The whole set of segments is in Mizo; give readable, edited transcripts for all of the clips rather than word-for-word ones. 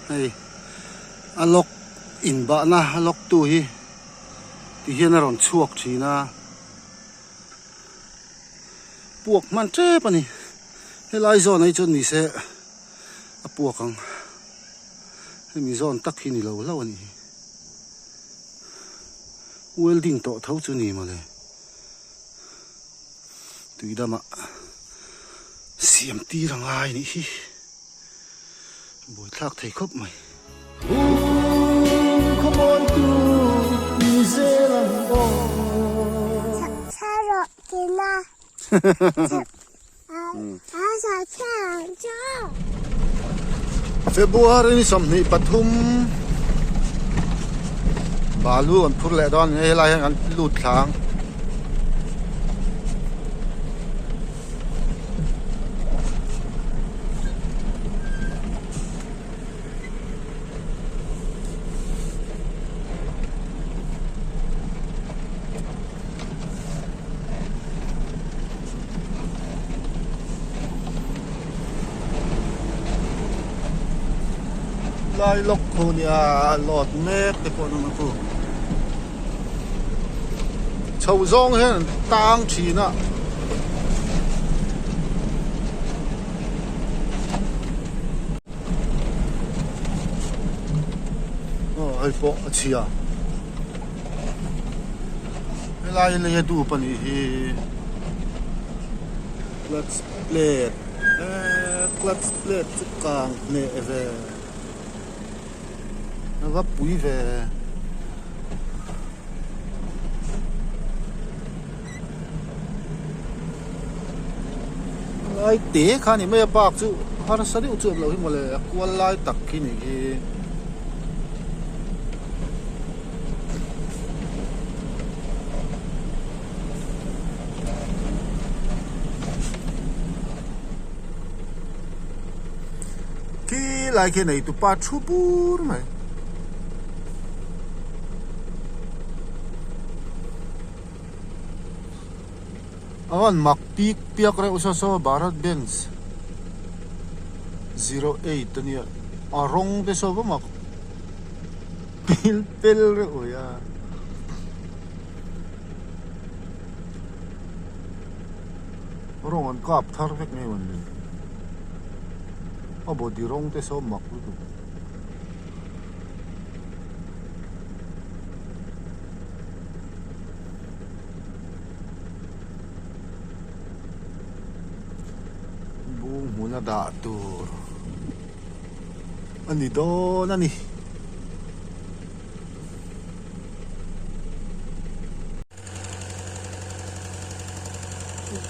Hei a lock inbahna a lock tu hi ti hian a rawn chhuak thin a, puak hman tep a ni. Helai zawn ah hi chuan ni se a puak ang. Hemi zawn tak hi ni lo hlauh a nih hi. Welding tawh tho chu ni mawle. Tuidamah siam tir a ngai nih hi. Buaithlak thei khawp mai. February ni 23 balu an phur leh dawn a ni helai hian kan lut thlang. Lai lawk khu nia lawt mek te pawh an awm a khu chho zawng hian an tang thin a. Aw hei pawh a chhia. Helai lei a dup a nih hi clutch plate eee clutch plate chu kang hneh ve a va pui ve. Lai te kha a ni mai a bak chu harsa deuh chu awm loh hi mawle a kual lai tak khi nih hi. Khi lai khi nei tupa thu bur mai. A rawn mak pik piak reuh saw saw Bharat Benz 08 a nia a rawng te saw va mak pil pel reuh mai a. Rawng an kap thar vek mai mawn le a body rawng te saw mak lutuk. Bung hmuna dah tur a ni dawn a ni.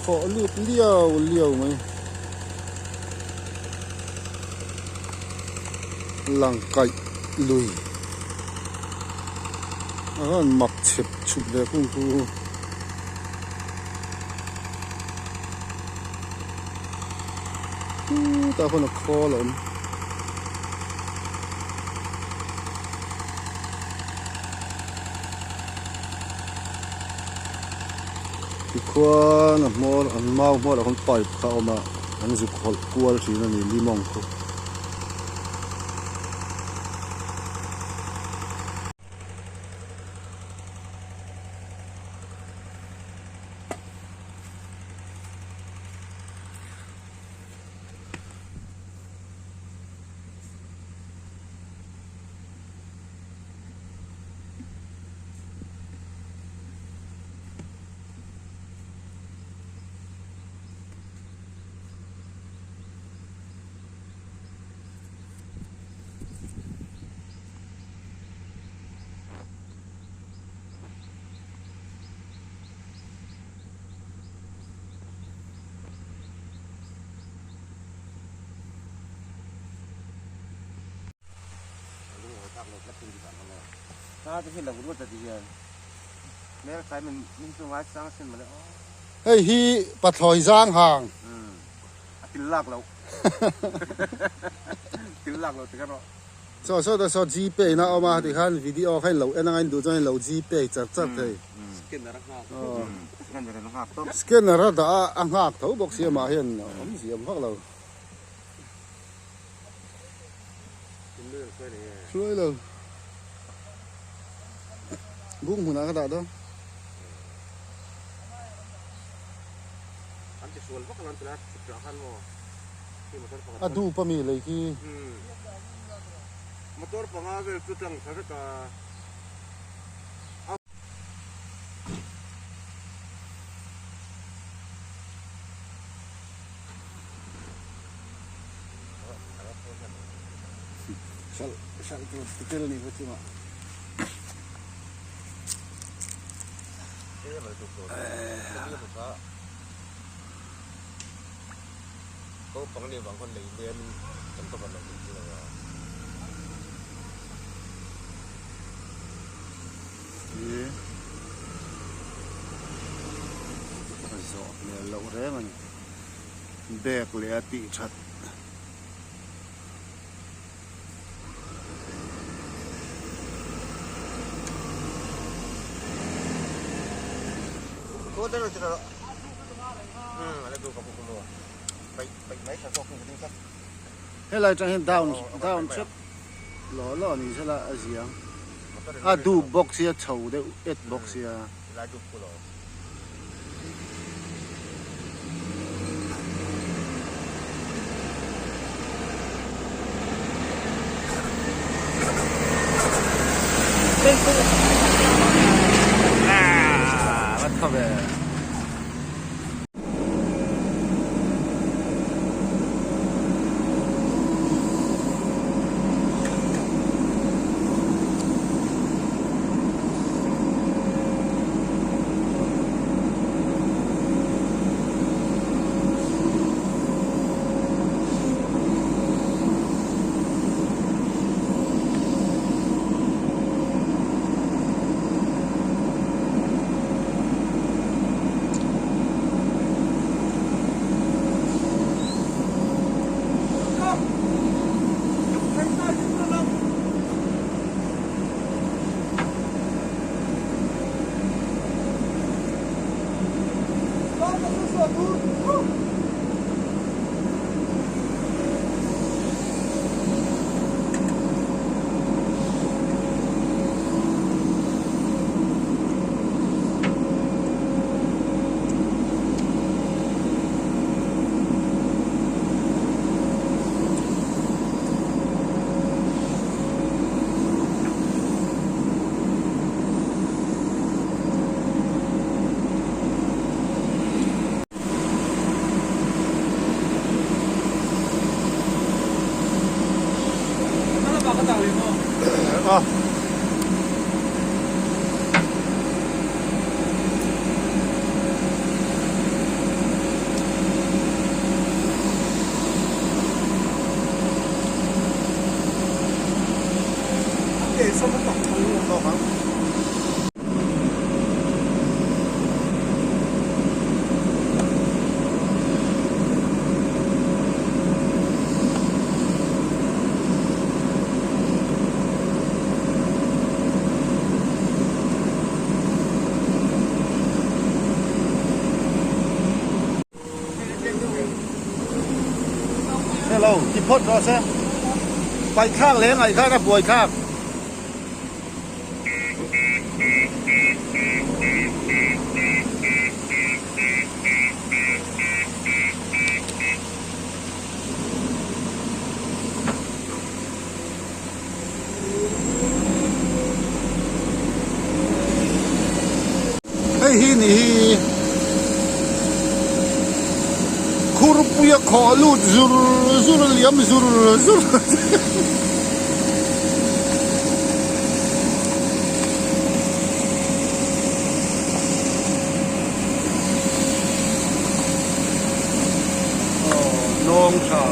Khawh lut liau liau mai. Lang kaih lui a rawn mak chhep chhup ve kung chu. Chutah khawn a khawl a awm. Tikhuan a hmawr an mau hmawrah khawn pipe kha a awm a an zuk hawlh kual thin a ni limawng khu. Hei hi pathlawi zang hang. Chaw saw ta saw gpay na a awm a tikhan video kha in lo en anga in duh chuan in lo gpay char char thei. Scanner a dah a a nghak tho bawk si amah hian awmzia awm vak lo. Hruai lo. Buk hmunah ka dah dawn. A dup ami lei khi. Motor panga vel chu tlang thla vek a. Hralh hralh tur ti tel ni chungah. A zawh hmel loh reng a ni. Bag leh a tih that. Helai tang hian down down hrep law law ni sela a ziang a dup bawk sia chho deuh et bawk sia. Ah, va tha ve. Hello, ti phawt rawh se. Paih thlak leh ngaih khan a buai thlak. Hei hi ni hi khurpuia khawh lut zur zur liam zur zur aw nawng tha.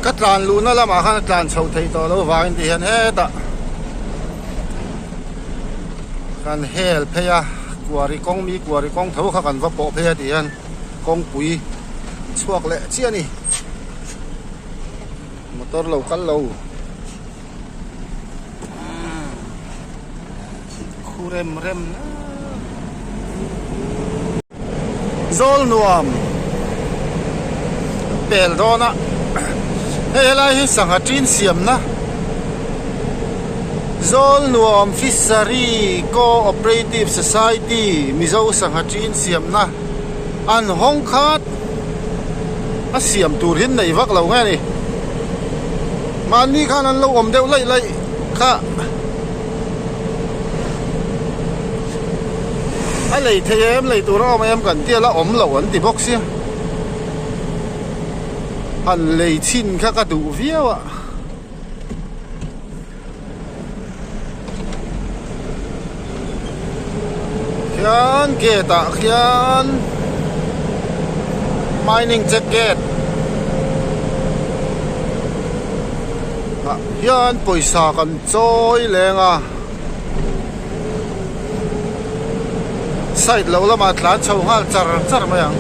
Ka tlan luhna lamah khan a tlan chho thei tawh lo vangin ti hian hetah kan hel phei a kuari kawng mi kuari kawng tho kha kan va pawh phei a ti hian kawngpui chhuak leh chiah a ni motor lo kal lo khu rem rem zawl nuam pel dawn a hei helai hi sangha tin siamna zawl nuam fishery cooperative society mizo sangha tin siamna an hawng khat a siam tur hi an nei vak lo nge ni mahni khan an lo awm deuh laih laih kha a lei thei em lei tur a awm em kan tia la awm lo an ti bawk sia han lei chhin kha ka duh viau a. Khian gate ah khian mining check gate ah hian pawisa kan chawi leng a side lo lamah tlan chho nghal char char mai ang.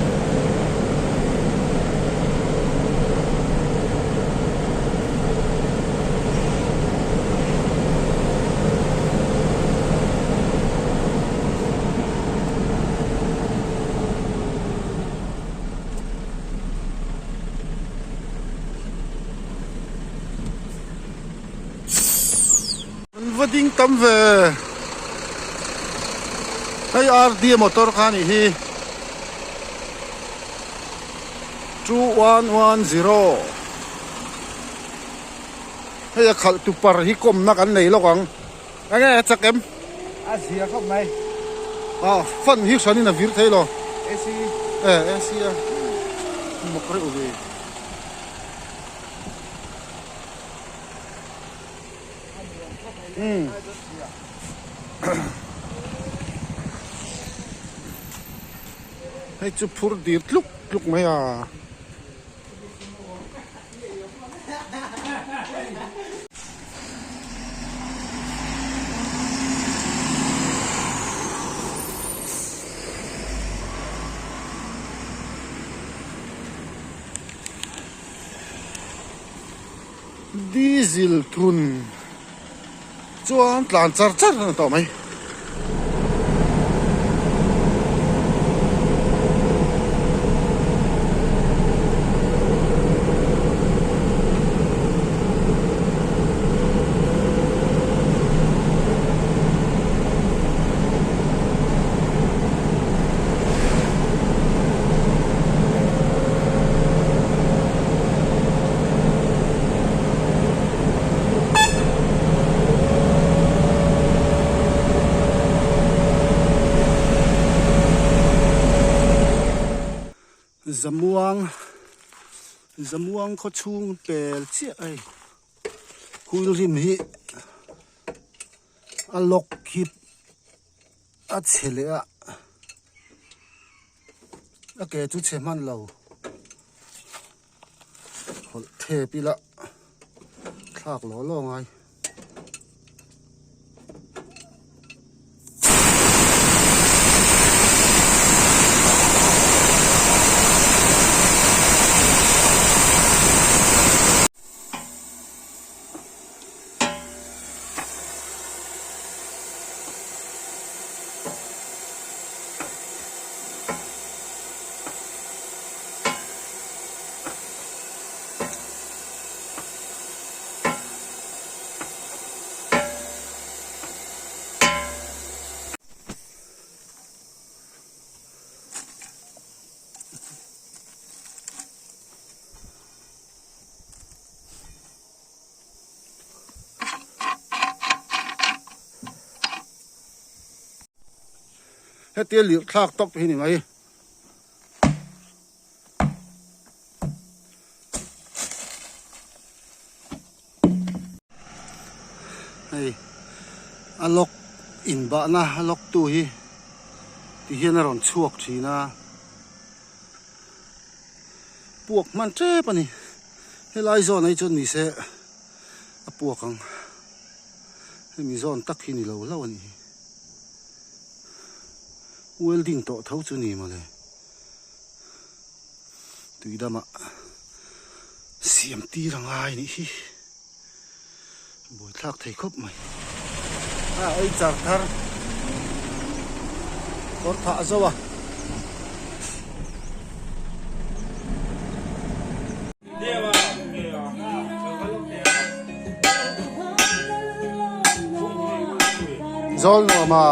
An va ding tam ve hei RD motor kha a nih hi 2110 hei a khalh tu par hi kawmna kan nei lawk ang enge a chak em a zia khawp mai a fan hi hranin a vir thei lo AC e AC a mak reuh ve umm hei chu phur dir tluk tluk mai a. Diesel thun chuan tlan char char a ni tawh mai. Zamuang Zamuang khaw chhung pel chiah a hei wheel rim hi a lock hi a chhe leh a a ke chu chhe hman lo hawlh thep ila thlak law law ngai. Hetia lirh thlak tawp hi ni mai. Hei a lock inbahna a lock tu hi ti hian a rawn chhuak thin a. Puak hman tep a ni. Helai zawn ah chuan nise a puak ang. Hemi zawn tak hi ni lo hlauh a nih hi. Welding tawh tho chu ni mawle. Tui damah siam tir a ngai nih hi. Buaithlak thei khawp mai. A ei char thar kawr thah zo a. Zawl nuama.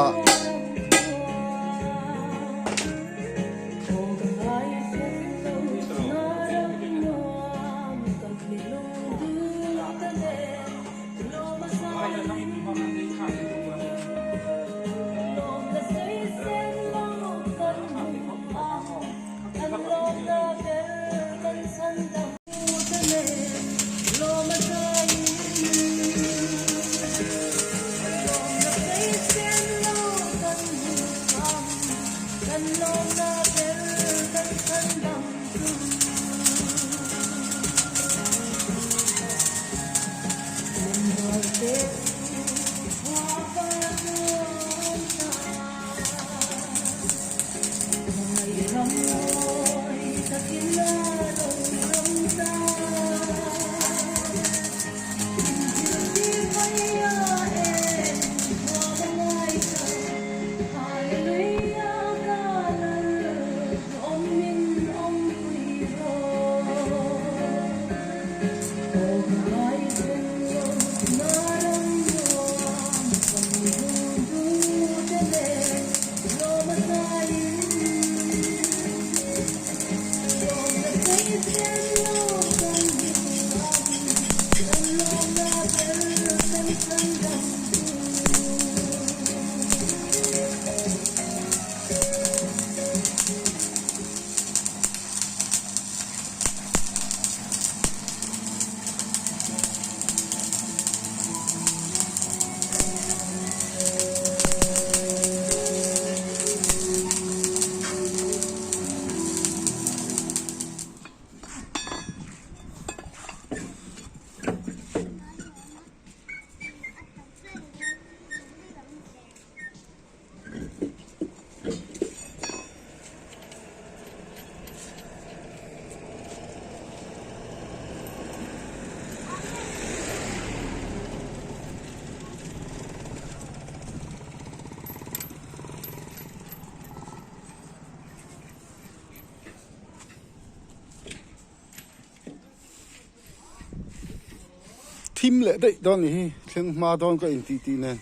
Thim leh daih dawn ni hi thleng hma dawn ka intih tih nen.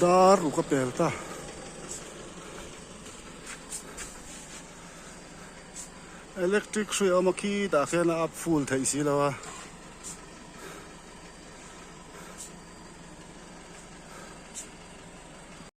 Dar ruk a pel ta. Electric hrui a awm a khi tah khian a up full theih si lo a.